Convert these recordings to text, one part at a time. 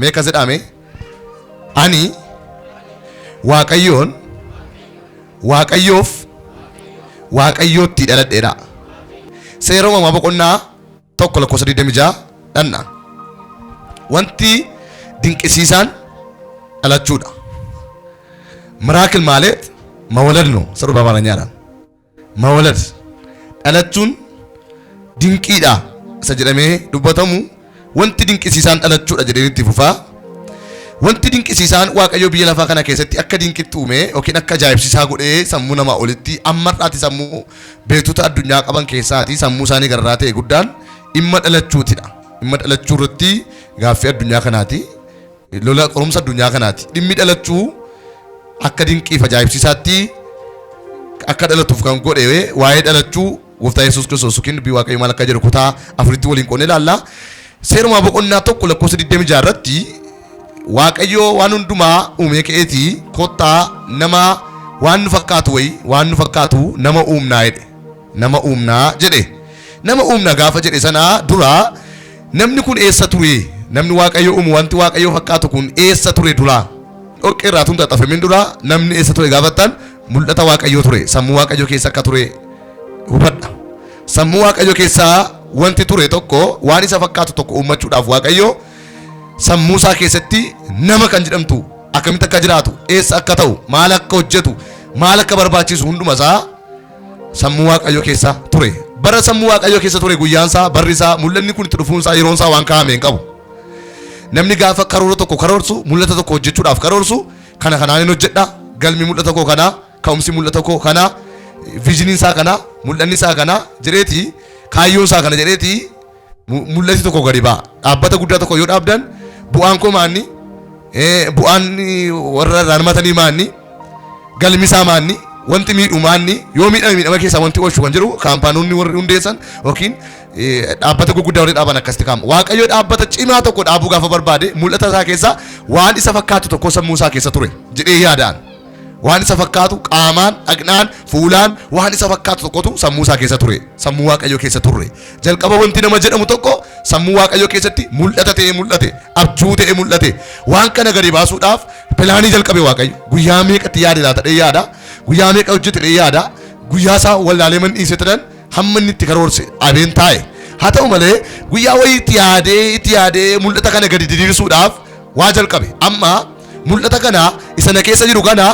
Mee akkas jedhaa mee. Ani Waaqayyoon Waaqayyoof Waaqayyootti dhaladheedha. Seera uumamaa boqonnaa 1 lakkoofsa 26 dhanna. Wanti dinqisiisaan dhalachuudha. Miraakil maalet mawalad no sirba amaaranyaan. Mawalad dhalachuun dinqiidha isa jedhamee dubbatamu wanti dinqisiisaan dhalachuudha jedheen itti fufaa. Wanti dinqisiisaan Waaqayyo biyya lafaa kana keessatti akka dinqitti uume yookiin akka ajaa'ibsiisaa godhee sammuu namaa olitti ammarraati sammuu beektota addunyaa qaban keessaati sammuu isaanii gararraa ta'e guddaan dhimma dhalachuutidha. Dhimma dhalachuu irratti gaaffii addunyaa kanaati. Lola qorumsa addunyaa kanaati. Dhimmi dhalachuu akka dinqiif ajaa'ibsiisaatti akka dhalatuuf kan godhe waa'ee dhalachuu gooftaa Yesuus Kiristoos yookiin dubbii Waaqayyoo maal akka jedhu kutaa afuritti waliin qoonnee ilaalla. Seerumaa boqonnaa 1 lakkoofsa 26 irratti Waaqayyo waan hundumaa uumee ka'eeti kottaa nama waan nu fakkaatu wayi waan nu fakkaatu nama uumnaa jedhe. Nama uumnaa jedhe. Nama uumna gaafa jedhe sana dura namni kun eessa ture? Namni Waaqayyo uumu wanti Waaqayyo fakkaatu kun eessa ture dura? Dhoqqee irraa tun xaxafamin dura namni eessa ture gaafattan mul'ata Waaqayyoo ture. Sammuu Waaqayyoo keessa akka ture hubadha. Sammuu Waaqayyoo keessaa wanti ture tokko waan isa fakkaatu tokko uummachuudhaaf Waaqayyo sammuu isaa keessatti nama kan jedhamtu akkamitti akka jiraatu, eessa akka ta'u, maal akka hojjetu, maal akka barbaachisu hunduma isaa sammuu Waaqayyoo keessa ture. Bara sammuu Waaqayyoo keessa ture guyyaan isaa, barri isaa, mul'anni kun itti dhufuun isaa, yeroon isaa waan kaa'ame hin qabu. Namni gaafa karoora tokko karoorsu, mul'ata tokko hojjechuudhaaf karoorsu, kana kanaan hin hojjedha, galmi mul'ata koo kanaa, ka'umsi mul'ata koo kanaa, viizhiniin isaa kanaa, mul'anni isaa kanaa jedheeti, kaayyoon isaa kana jedheeti mul'ati tokko gadi ba'a. Dhaabbata guddaa tokko yoo dhaabdan bu'aan koo maanni, bu'aan warra irraa hirmatanii maanni, galmi isaa maanni, wanti miidhu maanni, yoo miidhame miidhama keessaa wanti oolchu kan jedhu kaampaanonni warri hundeessan yookiin dhaabbata gurguddaa warri dhaaban akkasitti kaa'ama. Waaqayyo dhaabbata cimaa tokko dhaabuu gaafa barbaade mul'ata isaa keessa waan isa fakkaatu tokko sammuu isaa keessa ture jedhee yaadaan. Waan isa fakkaatu qaamaan, dhaqnaan, fuulaan waan isa fakkaatu tokkotu sammuu isaa keessa ture. Sammuu Waaqayyoo keessa turre. Jalqaba wanti nama jedhamu tokko sammuu Waaqayyoo keessatti mul'ata ta'ee mul'ate, abjuu ta'ee mul'ate. Waan kana gadi baasuudhaaf pilaanii jalqabe Waaqayyo. Guyyaa meeqatti yaade laata dhee yaada. Guyyaa meeqa hojjete dhee yaada. Guyyaa isaa wallaalee man dhiise turan hamma inni itti karoorse abeen taa'e. Haa ta'u malee guyyaa wayii itti yaadee itti yaadee mul'ata kana gadi diriirsuudhaaf waa jalqabe. Amma mul'ata kana isa na keessa jiru kana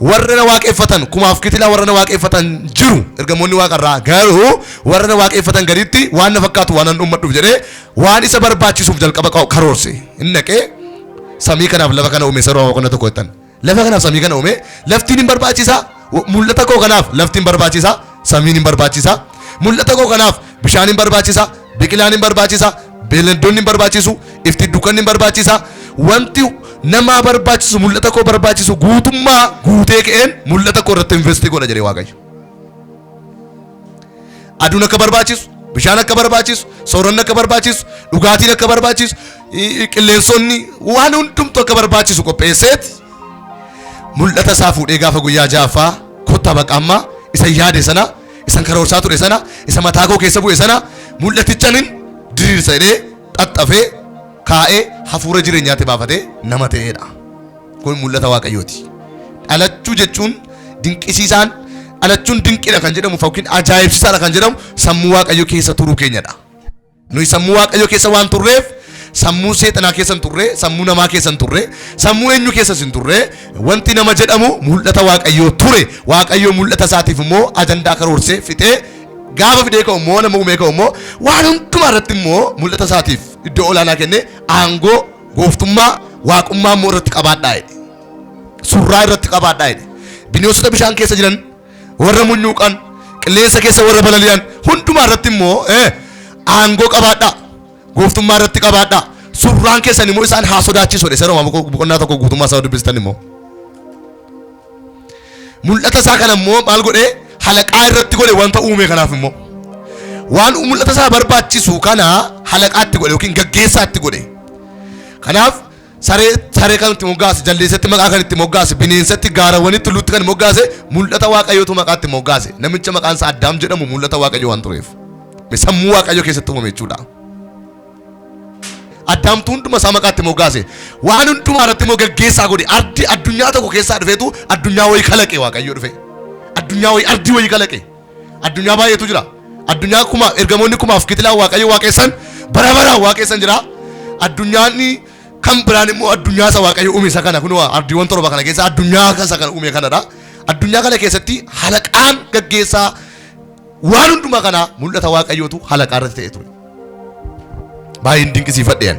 warra na waaqeffatan kumaaf kitilaa warra na waaqeffatan jiru ergamoonni waaqarraa garuu warra na waaqeffatan gaditti waan na fakkaatu waan nan uummadhuuf jedhee waan isa barbaachisuuf jalqaba karoorse. Inni dhaqee samii kanaaf lafa kana uume sarara boqonnaa tokko jettan. Lafa kanaaf samii kana uume laftiin hin barbaachisa mul'ata koo kanaaf laftiin barbaachisa samiin hin barbaachisa mul'ata koo kanaaf bishaan hin barbaachisa biqilaan hin barbaachisa beelladoonni hin barbaachisu ifti dukkanni hin barbaachisa wanti namaa barbaachisu mul'ata koo barbaachisu guutummaa guutee ka'een mul'ata koo irratti investi godha jedhee Waaqayyo. Aduun akka barbaachisu, bishaan akka barbaachisu, sooranni akka barbaachisu, dhugaatiin akka barbaachisu, qilleensonni waan hundumtu akka barbaachisu qopheesseet mul'ata isaa fuudhee gaafa guyyaa ja'affaa kottaa baqa amma isa yaade sana isan karoorsaa ture sana isa mataa koo keessa bu'e sana mul'atichanin diriirsa jedhee xaxxafee kaa'ee hafuura jireenyaatti baafatee nama ta'eedha. Kun mul'ata Waaqayyooti. Dhalachuu jechuun dinqisiisaan dhalachuun dinqiidha kan jedhamu yookiin ajaa'ibsiisaadha kan jedhamu sammuu Waaqayyoo keessa turuu keenyadha. Nuyi sammuu Waaqayyoo keessa waan turreef sammuu seexanaa keessa hin turre, sammuu namaa keessa hin turre, sammuu eenyu keessas hin turre, wanti nama jedhamu mul'ata Waaqayyoo ture. Waaqayyoo mul'ata isaatiif immoo ajandaa karoorsee fixee gaafa fidee ka'u immoo nama uumee ka'u immoo waan hundumaa irratti immoo mul'ata isaatiif iddoo olaanaa kennee aangoo gooftummaa waaqummaa immoo irratti qabaadhaa jedhe. Surraa irratti qabaadhaa jedhe. Bineensota bishaan keessa jiran warra munyuuqan qilleensa keessa warra balali'an hundumaa irratti immoo aangoo qabaadhaa. Gooftummaa irratti qabaadhaa. Surraan keessan immoo isaan haa sodaachisu jedhe. Seera uumamaa boqonnaa 1 guutummaa isaa dubbistan immoo. Mul'ata isaa kana immoo maal godhee halaqaa irratti godhe wanta uume kanaaf immoo. Waan mul'ata isaa barbaachisu kana halaqaatti godhe yookiin gaggeessaatti godhe. Kanaaf saree saree kan itti moggaase, jaldeessatti maqaa kan itti moggaase, bineensatti gaarawwanitti tulluutti kan moggaase mul'ata Waaqayyootu maqaa itti moggaase. Namicha maqaan isaa Addaam jedhamu mul'ata Waaqayyoo waan tureef. Sammuu Waaqayyoo keessatti uumame jechuudha. Addaamtu hunduma isaa maqaatti moggaase. Waan hundumaa irratti immoo gaggeessaa godhe. Ardi addunyaa tokko keessaa dhufeetu addunyaa wayii kalaqe Waaqayyo dhufe. Addunyaa wayii, ardii wayii kalaqe. Addunyaa baay'eetu jira. Addunyaa kuma ergamoonni kumaaf kitilaan Waaqayyo waaqessan, bara baraan waaqessan jira. Addunyaan kan biraan immoo addunyaa isa Waaqayyo uume isa kana, kunoo ardiiwwan 7 kana keessa addunyaa isa kana uume kanadha. Addunyaa kana keessatti halaqaan gaggeessaa waan hundumaa kanaa mul'ata Waaqayyootu halaqaa irratti ta'e ture. Baay'een dinqisiifadheen.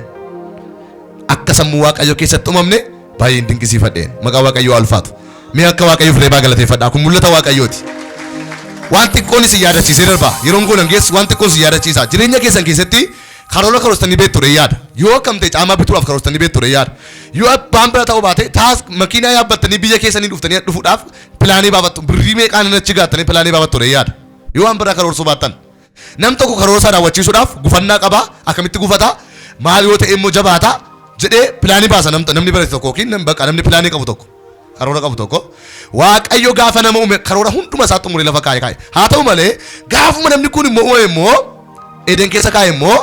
Akka sammuu Waaqayyoo keessatti uumamne baay'een dinqisiifadheen. Maqaa Waaqayyoo alfaatu. Mee akka Waaqayyoof reebaa galateeffadhaa. Kun mul'ata Waaqayyooti. Waan xiqqoon isin yaadachiisee darba. Yeroon koo nan geessu, waan xiqqoon isin yaadachiisa. Jireenya keessan keessatti karoora karoorstanii beektu ture yaada. Yoo akkam ta'e caamaa bituudhaaf karoorstanii beektu ture yaada. Yoo abbaan bira ta'uu baate taas makiinaa yaabbattanii biyya keessanii dhuftanii dhufuudhaaf pilaanii baafattu. Birrii meeqaan achi gaattanii pilaanii baafattu ture yaada. Yoo waan biraa karoorsuu baattan. Nam tokko karoora isaa raawwachiisuudhaaf gufannaa qaba. Akkamitti gufata? Maal yoo ta'e immoo jabaata? Jedhee pilaanii baasa namni barate tokko yookiin bakka namni pilaanii qabu tokko. Karoora qabu tokko. Waaqayyo gaafa nama uume karoora hunduma isaa xumuree lafa kaa'e kaa'e. Haa ta'u malee gaafuma namni kun immoo uumame immoo Eden keessa kaa'e immoo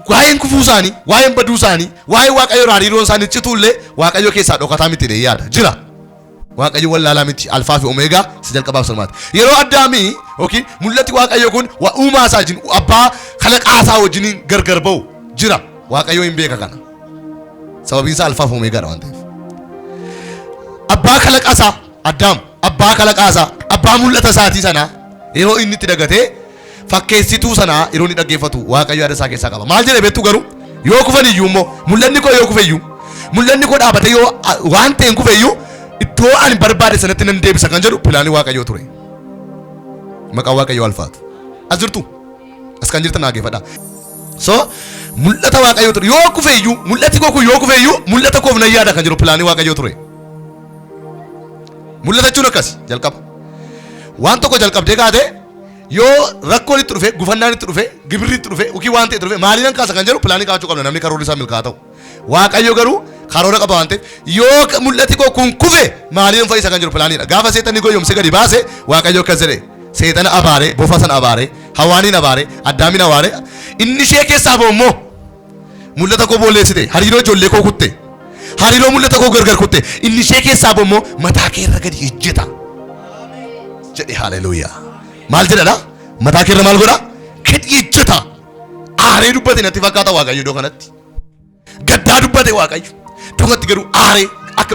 waa'een kufuu isaanii, waa'een baduu isaanii, waa'een Waaqayyo irraa hariiroon isaanii cituu illee Waaqayyo keessaa dhokataa miti jedhee yaada. Jira. Waaqayyo wallaalaa miti, alfaa fi omeegaa, isa jalqabaaf sirmaati. Yeroo Addaamii yookiin mul'ati Waaqayyo kun uumaa isaa wajjin, abbaa kalaqaa isaa wajjin gargar ba'u jira. Waaqayyo hin beeka kana. Sababiin isaa alfaa fi omeegaadha waan ta'eef. Abbaa kalaqaa isaa Addaam, abbaa kalaqaa isaa, abbaa mul'ata isaatii sanaa yeroo inni itti dagatee fakkeessituu sanaa yeroo inni dhaggeeffatu Waaqayyo yaada isaa keessaa qaba. Maal jedhe beektu garuu? Yoo kufan iyyuu immoo, mul'anni koo yoo kufe iyyuu, mul'anni koo dhaabatee yoo waan ta'een kufe iyyuu, iddoo ani barbaade sanatti nan deebisa kan jedhu pilaanii Waaqayyoo ture. Maqaan Waaqayyoo alfaatu. As jirtu? As kan jirtan dhaggeeffadhaa. So mul'ata Waaqayyoo ture. Yoo kufe iyyuu, mul'ati koo kun yoo kufe iyyuu, mul'ata koof nan yaada kan jedhu pilaanii Waaqayyoo ture. Mul'ata jechuun akkas jalqaba. Waan tokko jalqabdee kaatee yoo rakkoon itti dhufe, gufannaan itti dhufe, gibirri itti dhufe, yookiin waan ta'e itti dhufe, maaliin kaasa kan jedhu pilaanii qabaachuu qabna namni karoorri isaa milkaa'aa ta'u. Waaqayyo garuu karoora qaba waan ta'eef, yoo mul'ati koo kun kufe maaliin fayyisa kan jedhu pilaaniidha. Gaafa seexanni goyyomsee gadi baase Waaqayyo akkas jedhe: seexana abaare, bofa sana abaare, Hawaaniin abaare, Addaamin abaare, inni ishee keessaa ba'u immoo mul'ata koo boolleessite, hariiroo ijoollee koo kutte, hariiroo mul'ata koo gargar kutte, inni ishee keessaa ba'u immoo mataa kee irra gadi ejjeta jedhe. Haleluuyaa. Maal jedhadha? Mataa kee irra maal godha? Gadi ejjeta. Aaree dubbate natti fakkaata Waaqayyo iddoo kanatti. Gaddaa dubbate Waaqayyo. Iddoo kanatti garuu aaree akka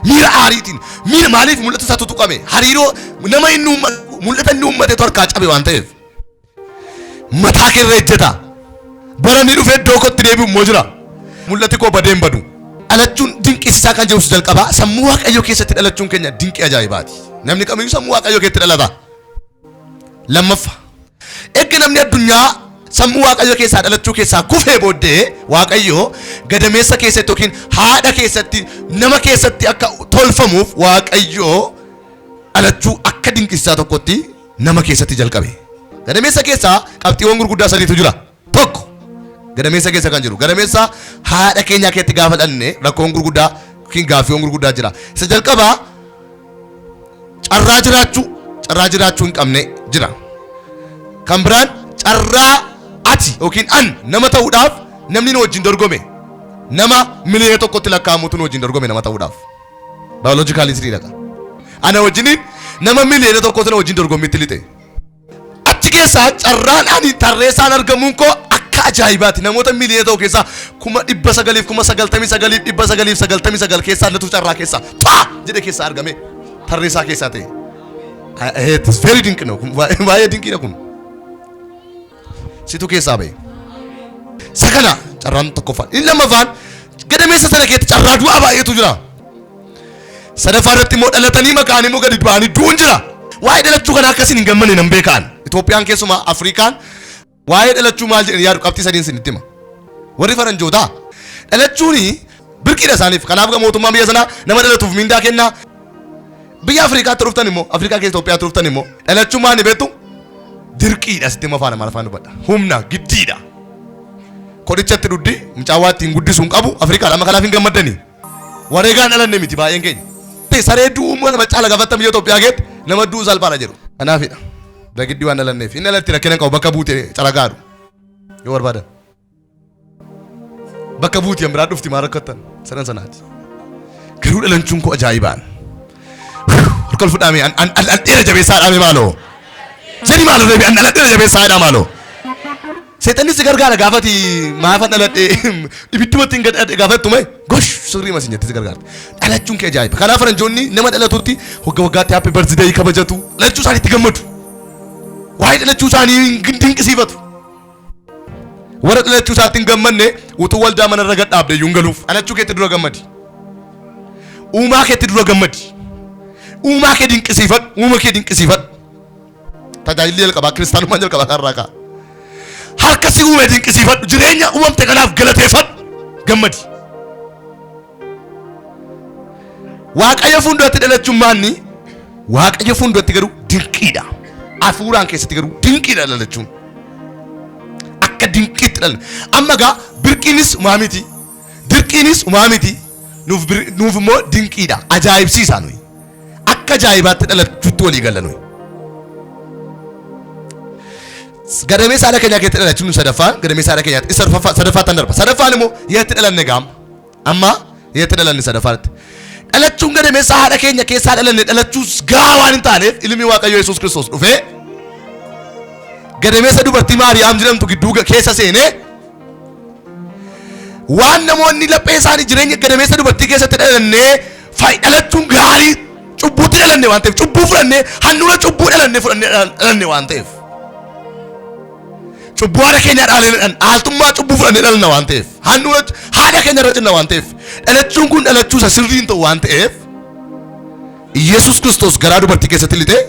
miira aariitiin, miira maaliif mul'ata isaatu tuqame, hariiroo nama inni mul'ata inni uummatetu harkaa cabe waan ta'eef. Mataa kee irra ejjeta. Bara inni dhufee iddoo kootti deebi'u immoo jira. Mul'ati koo badee hin badu. Dhalachuun dinqisiisaa kan jedhu jalqabaa sammuu Waaqayyoo keessatti dhalachuun keenya dinqii ajaa'ibaati. Namni kamiyyuu sammuu Waaqayyoo keessatti dhalata. Lammaffaa, erga namni addunyaa sammuu Waaqayyoo keessaa dhalachuu keessaa kufee booddee, Waaqayyoo gadameessa keessatti yookiin haadha keessatti nama keessatti akka tolfamuuf Waaqayyoo dhalachuu akka dinqisiisaa tokkotti nama keessatti jalqabe. Gadameessa keessaa qabxiiwwan gurguddaa sadiitu jira. Tokko, gadameessa keessa kan jiru. Gadameessa haadha keenyaa keessatti gaafa dhalne rakkoon gurguddaa yookiin gaaffiiwwan gurguddaa jira. Isa jalqabaa carraa jiraachuu hin qabne jira. Kan biraan carraa ati yookiin an nama ta'uudhaaf namni nu wajjin dorgome, nama 1,000,000tti lakkaa'amutu nu wajjin dorgome nama ta'uudhaaf. Biologically sirrii dhaqa. Ana wajjiniin nama 1,000,000tu na wajjin dorgommiitti lixe. Achi keessaa carraan ani tarreessaan argamuun koo akka ajaa'ibaati. Namoota 1,000,000 keessaa 999,999 keessaa natu carraa keessaa faa jedhe keessaa argame, tarreessaa keessaa ta'e. It is very dinqina kun, baay'ee dinqiidha kun. Situ keessaa ba'e. Isa kana carraan tokkoffaan. Inni lammaffaan gadameessa sana keessatti carraa du'aa baay'eetu jira. Sadaffaa irratti immoo dhalatanii maqaan immoo gadi ba'anii du'uun jira. Waa'ee dhalachuu kana akkasiin hin gammanne nan beekaan. Itoophiyaan keessumaa Afrikaan waa'ee dhalachuu maal jedhanii yaadu? Qabxii sadiin isinitti hima. Warri faranjootaa dhalachuun birqiidha isaaniif. Kanaaf mootummaan biyya sanaa nama dhalatuuf mindaa kennaa. Biyya Afrikaatti dhuftan immoo, Afrikaa keessa Itoophiyaatti dhuftan immoo, dhalachuun maal ni beektu? Dirqiidha. Sitti hima, afaan Amaariffaan dubbadha. Humna giddiidha. Qorichatti dhuddi mucaa waa ittiin guddisuu hin qabu Afrikaadha. Amma kanaaf hin gammaddanii. Wareegaan dhalanne miti baay'een keenya. Saree du'uu immoo nama caala gaafattan biyya Itoophiyaa keessatti nama du'uu salphaadha jedhu. Kanaafidha. Dagiddii waan dhalanneef. Inni dhalatti rakkina hin qabu, bakka buute caragaadhu. Yoo barbaadan. Bakka buuti an biraa dhufti maa rakkattan sadan sanaati. Garuu dhalachuun koo ajaa'ibaan. Harka ol fudhaame an an an dheera jabeessaa dhaame maaloo. Jedhi maaloo deebi an dhaladheera jabeessaa dha maaloo. Seexanni si gargaara gaafati maafan dhaladhe ibiddumatti hin gadhadhe gaafattu mee gosh sirrii masin jetti si gargaarti. Dhalachuun kee ajaa'iba. Kanaaf faranjoonni nama dhalatutti wagga waggaatti happy birthday kabajatu. Dhalachuu isaaniitti gammadu. Waa'ee dhalachuu isaanii hin dinqisiifatu. Warra dhalachuu isaatti hin gammanne utuu waldaa mana irra gad dhaabde iyyuu hin galuuf. Dhalachuu keetti dura gammadi. Uumaa keetti dura gammadi. Uumaa kee dinqisiifadhu. Uuma kee dinqisiifadhu. Tajaajilli jalqabaa kiristaanummaan jalqabaa kanarraa ka'a. Harka si uume dinqisiifadhu. Jireenya uumamte kanaaf galateeffadhu. Gammadi. Waaqayyo fuulduratti dhalachuun maanni? Waaqayyo fuulduratti garuu dinqiidha. Hafuuraan keessatti garuu dinqiidha dhalachuun. Akka dinqiitti dhalanne. Amma egaa birqiinis umaa miti. Dirqiinis umaa miti. Nuuf nuuf immoo dinqiidha. Ajaa'ibsiisaa nuyi. Akka ajaa'ibaatti dhalachuutti walii galla nuyi. Gadameessa haadha keenyaa keessatti dhalachuun sadaffaan gadameessa haadha keenyaatti isa sadaffaa tan darba. Sadaffaan immoo yeetti dhalanne gaama. Amma yeetti dhalanne sadaffaatti. Dhalachuun gadameessa haadha keenya keessaa dhalanne dhalachuus gahaa waan hin taaneef ilmi Waaqayyoo Yesuus Kiristoos dhufee gadameessa dubartii Maariyaam jedhamtu gidduu keessa seenee waan namoonni laphee isaanii jireenya gadameessa dubartii keessatti dhalannee dhalachuun gaarii cubbuutti dhalanne waan ta'eef cubbuu fudhannee handhuura cubbuu dhalanne fudhannee dhalanne waan ta'eef cubbuu haadha keenyaa dhaalee dhaaltummaa cubbuu fudhannee dhalanna waan ta'eef handhuura haadha keenya irra cinna waan ta'eef dhalachuun kun dhalachuu isa sirrii hin ta'u waan ta'eef Yesuus Kiristoos garaa dubartii keessatti lixee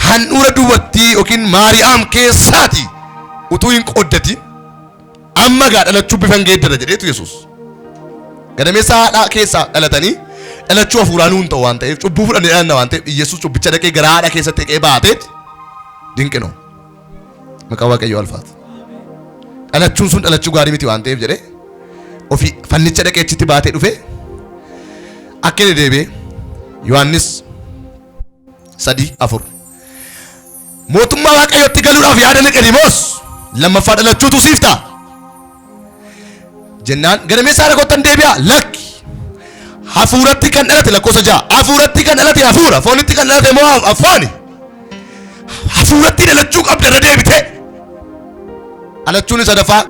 handhuura dubartii yookiin Maariyaam keessaati utuu hin qooddatiin amma gaa dhalachuu bifan geeddara jedheetu Yesuus. Gadameessa haadhaa keessaa dhalatanii dhalachuu hafuuraa nuun ta'u waan ta'eef cubbuu fudhannee dhalanna waan ta'eef Yesuus cubbicha dhaqee garaa haadha keessatti dhaqee baateet dinqinoo. Maqaa Waaqayyoo alfaatu. Dhalachuun sun dhalachuu gaarii miti waan ta'eef jedhee ofii fannicha dhaqee achitti baatee dhufe akka inni deebi'e Yohaannis 3:4. Mootummaa Waaqayyootti galuudhaaf yaada Niqodimoos lammaffaa dhalachuutu siif ta'a. Jennaan gadameessa haadha kottan deebi'a lakki. Hafuuratti kan dhalate lakkoofsa 6. Hafuuratti kan dhalate hafuura. Foonitti kan dhalate immoo fooni. Hafuuratti dhalachuu qabda irra deebite. Dhalachuun sadaffaa.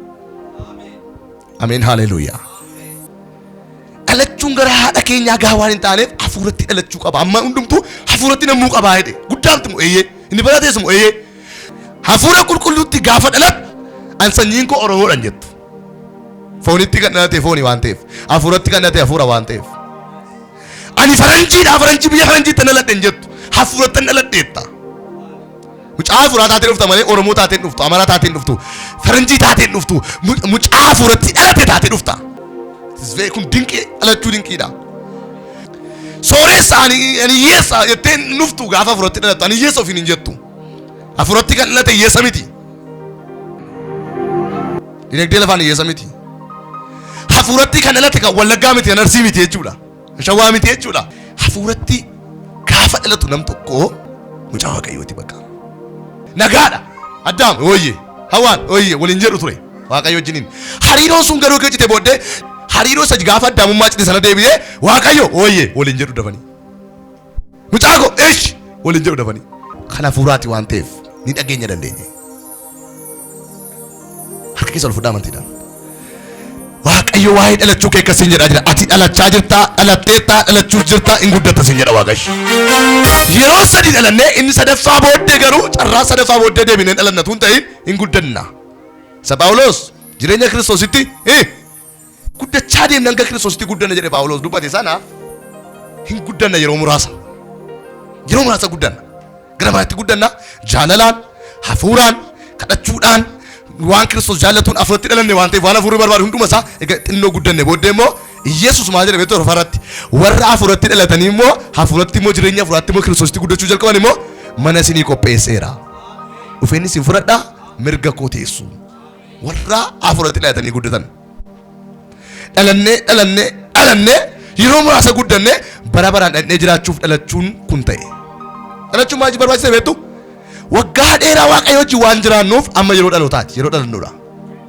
Ameen haleluuyaa. Dhalachuun gara haadha keenyaa gahaa waan hin taaneef hafuuratti dhalachuu qaba. Amma hundumtuu hafuuratti namuu qabaa jedhe. Guddaamti moo eeyyee. Inni baratees moo eeyyee. Hafuura qulqulluutti gaafa dhalatu an sanyiin koo Oromoodhaan jettu. Foonitti kan dhalate fooni waan ta'eef. Hafuuratti kan dhalate hafuura waan ta'eef. Ani faranjiidha faranjii biyya faranjiitti dhaladhe hin jettu. Hafuuratti dhaladheetta. Mucaa hafuuraa taatee dhufta malee Oromoo taatee dhuftu, Amaaraa taatee dhuftu, faranjii taatee dhuftu, mucaa hafuuratti dhalate taatee dhufta. Kun dinqii dhalachuu dinqiidha. Sooressa ani hiyyeessa jettee hin dhuftu gaafa hafuuratti dhalattu ani hiyyeessa ofiin hin jettu. Hafuuratti kan dhalate hiyyeessa miti. Dinagdee lafaan hiyyeessa miti. Hafuuratti kan dhalate kan Wallaggaa miti kan Arsii miti jechuudha. Kan Shawaa miti jechuudha. Hafuuratti gaafa dhalatu nam tokko mucaa Waaqayyooti bakka. Nagaadha. Addaam ooyye Hawaan ooyye waliin jedhu ture Waaqayyo wajjiniin. Hariiroon sun garuu erga cite booddee hariiroo isa gaafa addaamummaa cite sana deebi'ee Waaqayyo ooyye waliin jedhu dafanii. Mucaa koo eesh waliin jedhu dafanii. Kan hafuuraati waan ta'eef ni dhageenya dandeenye. Harka keessa ol fudhaa amantiidhaan. Waaqayyo waa'ee dhalachuu kee akkasiin jedhaa jira. Ati dhalachaa jirtaa, dhalatteettaa, dhalachuuf jirtaa, hin guddatta siin jedha Waaqayyo. Yeroo sadi dhalannee inni sadaffaa booddee garuu carraa sadaffaa booddee deebinee dhalanna tun ta'in hin guddanna. Isa Phaawulos jireenya Kiristoositti guddachaa deemna hanga Kiristoositti guddanna jedhe Phaawulos dubbate sana hin guddanna yeroo muraasa. Yeroo muraasa guddanna. Gara manaatti guddanna jaalalaan, hafuuraan, kadhachuudhaan waan Kiristoos jaallatuun hafuuratti dhalanne waan ta'eef waan hafuurri barbaadu hunduma isaa egaa xinnoo guddanne booddee immoo Iyesuus maal jedhe beektu irratti warra hafuuratti dhalatanii immoo hafuuratti immoo jireenya hafuuraatti immoo Kiristoositti guddachuu jalqaban immoo mana isinii qopheesseera. Dhufeen isin fudhadhaa mirga koo teessu. Warra hafuuratti dhalatanii guddatan. Dhalannee dhalannee dhalannee yeroo muraasa guddannee bara baraan dhaqnee jiraachuuf dhalachuun kun ta'e. Dhalachuun maal barbaachisa beektu? Waggaa dheeraa Waaqayyo wajjin waan jiraannuuf amma yeroo dhalootaati yeroo dhalannuudha.